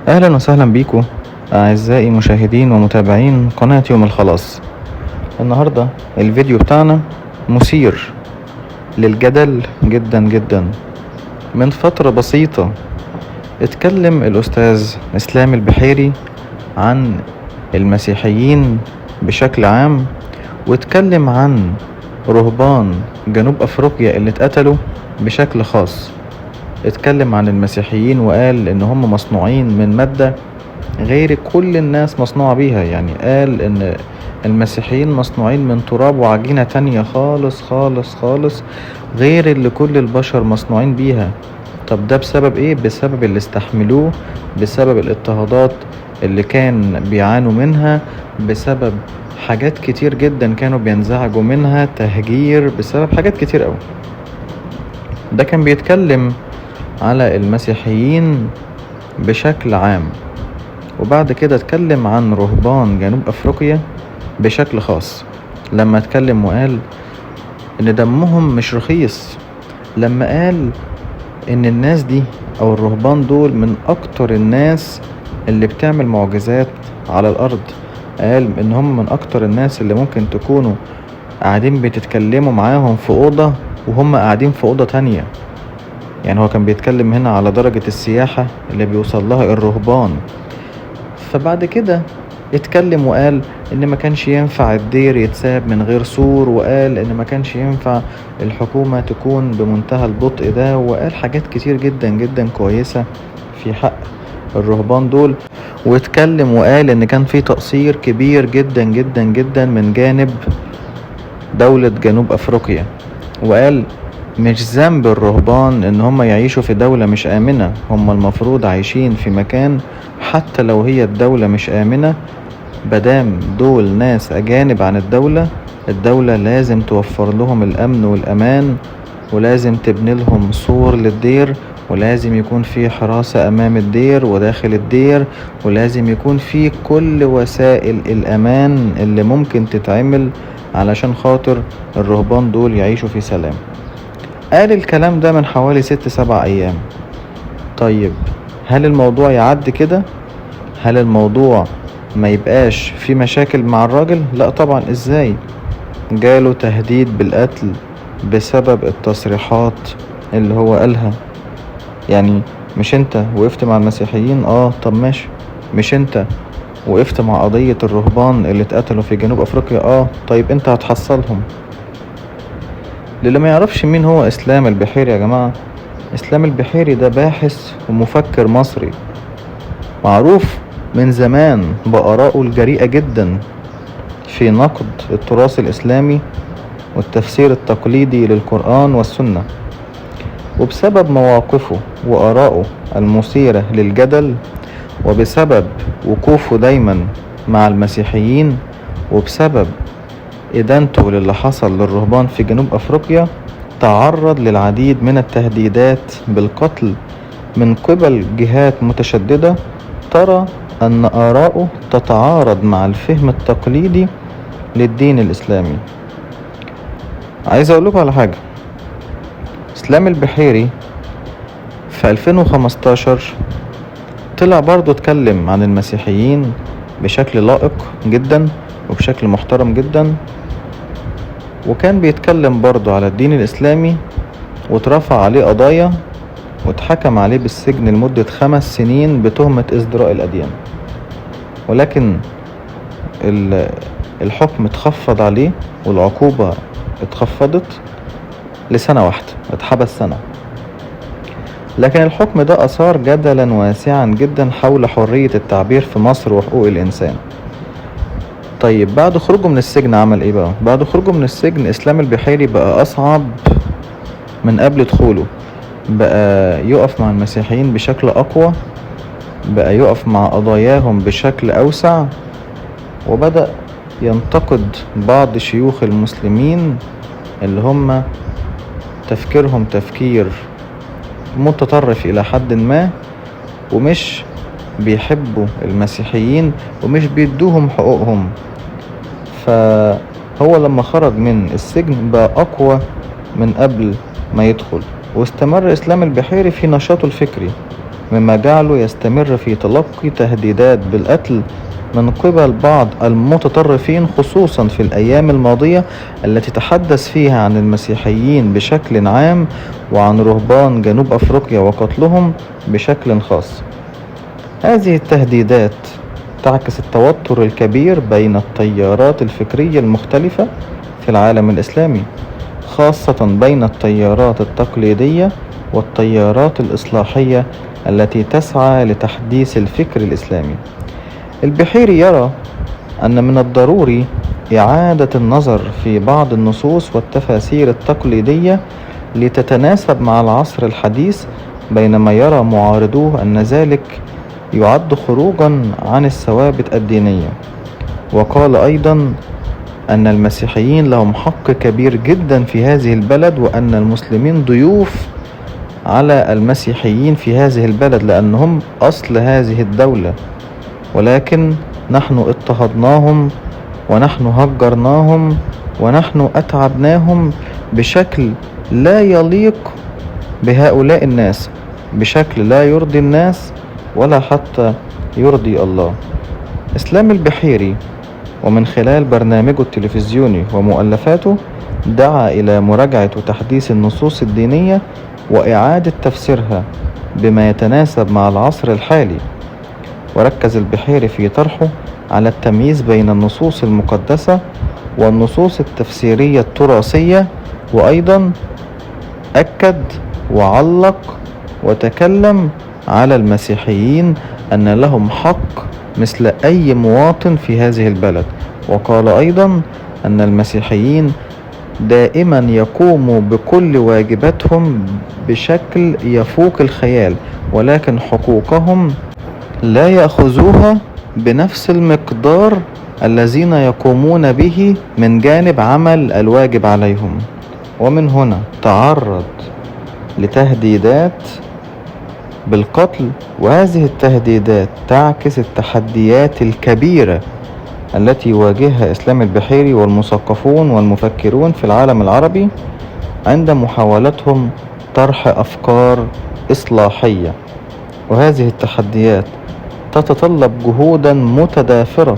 أهلا وسهلا بيكم أعزائي مشاهدين ومتابعين قناة يوم الخلاص. النهاردة الفيديو بتاعنا مثير للجدل جدا جدا. من فترة بسيطة اتكلم الأستاذ إسلام البحيري عن المسيحيين بشكل عام، واتكلم عن رهبان جنوب أفريقيا اللي اتقتلوا بشكل خاص. اتكلم عن المسيحيين وقال ان هم مصنوعين من مادة غير كل الناس مصنوعة بيها، يعني قال ان المسيحيين مصنوعين من تراب وعجينة تانية خالص خالص خالص غير اللي كل البشر مصنوعين بيها. طب ده بسبب ايه؟ بسبب اللي استحملوه، بسبب الاضطهادات اللي كان بيعانوا منها، بسبب حاجات كتير جدا كانوا بينزعجوا منها، تهجير، بسبب حاجات كتير قوي. ده كان بيتكلم على المسيحيين بشكل عام، وبعد كده اتكلم عن رهبان جنوب افريقيا بشكل خاص لما اتكلم وقال ان دمهم مش رخيص، لما قال ان الناس دي او الرهبان دول من اكتر الناس اللي بتعمل معجزات على الارض، قال ان هم من اكتر الناس اللي ممكن تكونوا قاعدين بتتكلموا معاهم في اوضة وهم قاعدين في اوضة تانية. يعني هو كان بيتكلم هنا على درجة السياحة اللي بيوصل لها الرهبان. فبعد كده اتكلم وقال ان ما كانش ينفع الدير يتساب من غير سور، وقال ان ما كانش ينفع الحكومة تكون بمنتهى البطء ده، وقال حاجات كتير جدا جدا كويسة في حق الرهبان دول. واتكلم وقال ان كان في تقصير كبير جدا جدا جدا من جانب دولة جنوب افريقيا، وقال مش ذنب الرهبان ان هم يعيشوا في دولة مش آمنة، هم المفروض عايشين في مكان حتى لو هي الدولة مش آمنة، بدام دول ناس أجانب عن الدولة، الدولة لازم توفر لهم الأمن والأمان، ولازم تبني لهم سور للدير، ولازم يكون في حراسة أمام الدير وداخل الدير، ولازم يكون في كل وسائل الأمان اللي ممكن تتعمل علشان خاطر الرهبان دول يعيشوا في سلام. قال الكلام ده من حوالي 6-7 أيام. طيب هل الموضوع يعدي كده؟ هل الموضوع ما يبقاش في مشاكل مع الراجل؟ لا طبعا. ازاي؟ جاله تهديد بالقتل بسبب التصريحات اللي هو قالها. يعني مش انت وقفت مع المسيحيين؟ طب ماشي. مش انت وقفت مع قضية الرهبان اللي اتقتلوا في جنوب افريقيا؟ طيب انت هتحصلهم. للي ما يعرفش مين هو اسلام البحيري يا جماعة، اسلام البحيري ده باحث ومفكر مصري معروف من زمان بآرائه الجريئة جدا في نقد التراث الإسلامي والتفسير التقليدي للقرآن والسنة، وبسبب مواقفه وآرائه المثيرة للجدل، وبسبب وقوفه دايما مع المسيحيين، وبسبب إدانته للي حصل للرهبان في جنوب أفريقيا، تعرض للعديد من التهديدات بالقتل من قبل جهات متشددة ترى أن آراءه تتعارض مع الفهم التقليدي للدين الإسلامي. عايز أقول لكم على حاجة، إسلام البحيري في 2015 طلع برضه اتكلم عن المسيحيين بشكل لائق جدا وبشكل محترم جدا، وكان بيتكلم برضه على الدين الإسلامي، واترفع عليه قضايا واتحكم عليه بالسجن لمدة 5 سنين بتهمة ازدراء الأديان، ولكن الحكم اتخفض عليه والعقوبة اتخفضت لسنة واحدة، اتحبس سنة. لكن الحكم ده أثار جدلا واسعا جدا حول حرية التعبير في مصر وحقوق الإنسان. طيب بعد خروجه من السجن عمل ايه بقى؟ بعد خروجه من السجن اسلام البحيري بقى اصعب من قبل دخوله، بقى يقف مع المسيحيين بشكل اقوى، بقى يقف مع قضاياهم بشكل اوسع، وبدأ ينتقد بعض شيوخ المسلمين اللي هم تفكيرهم تفكير متطرف الى حد ما، ومش بيحبوا المسيحيين ومش بيدوهم حقوقهم. فهو لما خرج من السجن بقى أقوى من قبل ما يدخل. واستمر إسلام البحيري في نشاطه الفكري مما جعله يستمر في تلقي تهديدات بالقتل من قبل بعض المتطرفين، خصوصا في الأيام الماضية التي تحدث فيها عن المسيحيين بشكل عام وعن رهبان جنوب أفريقيا وقتلهم بشكل خاص. هذه التهديدات تعكس التوتر الكبير بين التيارات الفكرية المختلفة في العالم الإسلامي، خاصة بين التيارات التقليدية والتيارات الإصلاحية التي تسعى لتحديث الفكر الإسلامي. البحيري يرى أن من الضروري إعادة النظر في بعض النصوص والتفاسير التقليدية لتتناسب مع العصر الحديث، بينما يرى معارضوه أن ذلك يعد خروجا عن الثوابت الدينية. وقال أيضا أن المسيحيين لهم حق كبير جدا في هذه البلد، وأن المسلمين ضيوف على المسيحيين في هذه البلد لأنهم أصل هذه الدولة، ولكن نحن اضطهدناهم ونحن هجرناهم ونحن أتعبناهم بشكل لا يليق بهؤلاء الناس، بشكل لا يرضي الناس ولا حتى يرضي الله. إسلام البحيري ومن خلال برنامجه التلفزيوني ومؤلفاته دعا إلى مراجعة وتحديث النصوص الدينية وإعادة تفسيرها بما يتناسب مع العصر الحالي. وركز البحيري في طرحه على التمييز بين النصوص المقدسة والنصوص التفسيرية التراثية، وأيضا أكد وعلق وتكلم على المسيحيين أن لهم حق مثل أي مواطن في هذه البلد. وقال أيضا أن المسيحيين دائما يقوموا بكل واجباتهم بشكل يفوق الخيال، ولكن حقوقهم لا يأخذوها بنفس المقدار الذين يقومون به من جانب عمل الواجب عليهم. ومن هنا تعرض لتهديدات بالقتل، وهذه التهديدات تعكس التحديات الكبيرة التي يواجهها إسلام البحيري والمثقفون والمفكرون في العالم العربي عند محاولتهم طرح أفكار إصلاحية. وهذه التحديات تتطلب جهودا متدافرة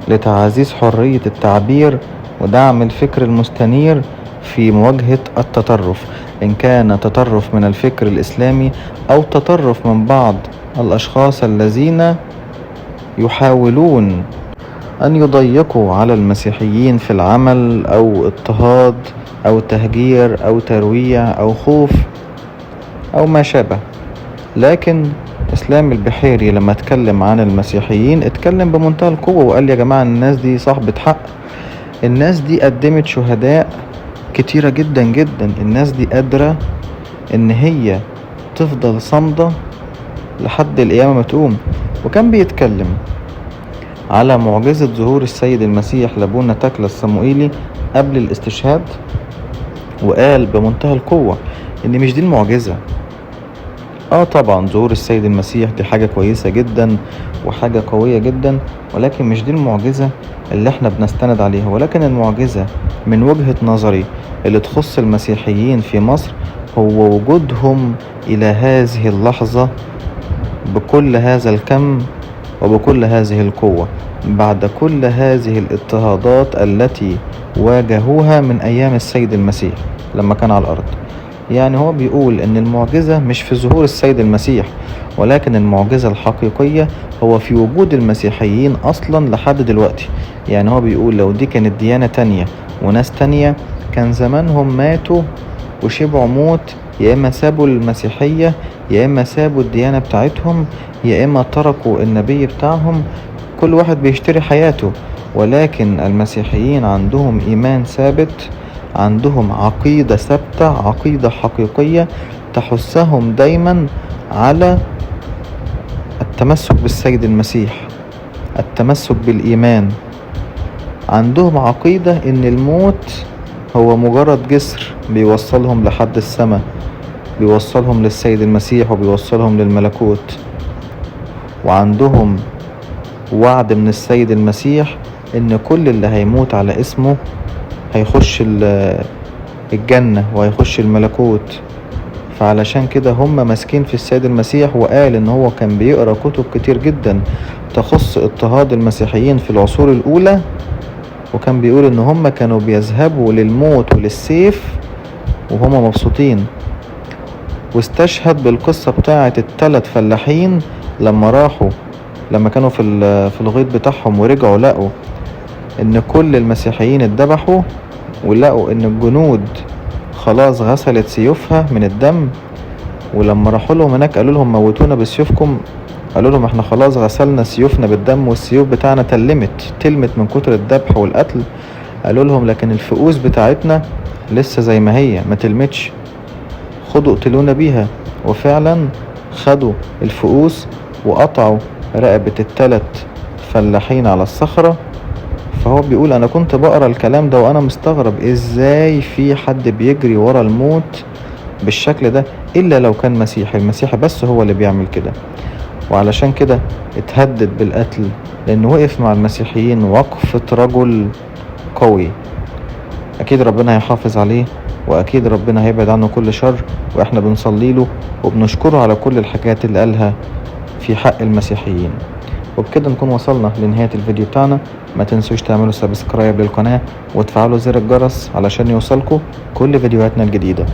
لتعزيز حرية التعبير ودعم الفكر المستنير في مواجهة التطرف، إن كان تطرف من الفكر الإسلامي أو تطرف من بعض الأشخاص الذين يحاولون أن يضيقوا على المسيحيين في العمل أو اضطهاد أو تهجير أو ترويع أو خوف أو ما شابه. لكن إسلام البحيري لما اتكلم عن المسيحيين اتكلم بمنتهى القوة وقال يا جماعة الناس دي صاحبة حق، الناس دي قدمت شهداء كتيرة جدا جدا، الناس دي قادرة ان هي تفضل صامدة لحد القيامة ما تقوم. وكان بيتكلم على معجزة ظهور السيد المسيح لابونا تكلا الصموئيلي قبل الاستشهاد، وقال بمنتهى القوة ان مش دي المعجزة. طبعا ظهور السيد المسيح دي حاجة كويسة جدا وحاجة قوية جدا، ولكن مش دي المعجزة اللي احنا بنستند عليها. ولكن المعجزة من وجهة نظري اللي تخص المسيحيين في مصر هو وجودهم إلى هذه اللحظة بكل هذا الكم وبكل هذه القوة بعد كل هذه الاضطهادات التي واجهوها من أيام السيد المسيح لما كان على الأرض. يعني هو بيقول إن المعجزة مش في ظهور السيد المسيح، ولكن المعجزة الحقيقية هو في وجود المسيحيين أصلا لحد دلوقتي. يعني هو بيقول لو دي كانت ديانة تانية وناس تانية كان زمانهم ماتوا وشبعوا موت، يا إما سابوا المسيحية، يا إما سابوا الديانة بتاعتهم، يا إما تركوا النبي بتاعهم، كل واحد بيشتري حياته. ولكن المسيحيين عندهم إيمان ثابت، عندهم عقيدة ثابتة، عقيدة حقيقية تحثهم دايما على التمسك بالسيد المسيح، التمسك بالإيمان. عندهم عقيدة إن الموت هو مجرد جسر بيوصلهم لحد السماء، بيوصلهم للسيد المسيح وبيوصلهم للملكوت. وعندهم وعد من السيد المسيح إن كل اللي هيموت على اسمه هيخش الجنة وهيخش الملكوت. فعلشان كده هم ماسكين في السيد المسيح. وقال ان هو كان بيقرأ كتب كتير جدا تخص اضطهاد المسيحيين في العصور الأولى، وكان بيقول ان هم كانوا بيذهبوا للموت وللسيف وهم مبسوطين. واستشهد بالقصة بتاعة التلات فلاحين لما راحوا، لما كانوا في الغيط بتاعهم ورجعوا لقوا ان كل المسيحيين اتذبحوا، ولقوا ان الجنود خلاص غسلت سيوفها من الدم. ولما راحوا لهم هناك قالوا لهم موتونا بسيوفكم، قالوا لهم احنا خلاص غسلنا سيوفنا بالدم والسيوف بتاعنا تلمت من كتر الذبح والقتل. قالوا لهم لكن الفؤوس بتاعتنا لسه زي ما هي ما تلمتش، خدوا اقتلونا بيها. وفعلا خدوا الفؤوس وقطعوا رقبة التلات فلاحين على الصخرة. فهو بيقول انا كنت بقرا الكلام ده وانا مستغرب ازاي في حد بيجري ورا الموت بالشكل ده الا لو كان مسيحي، المسيحي بس هو اللي بيعمل كده. وعلشان كده اتهدد بالقتل لانه وقف مع المسيحيين وقفة رجل قوي. اكيد ربنا هيحافظ عليه، واكيد ربنا هيبعد عنه كل شر، واحنا بنصلي له وبنشكره على كل الحاجات اللي قالها في حق المسيحيين. وبكده نكون وصلنا لنهاية الفيديو بتاعنا. ما تنسوش تعملوا subscribe للقناة وتفعلوا زر الجرس علشان يوصلكوا كل فيديوهاتنا الجديدة.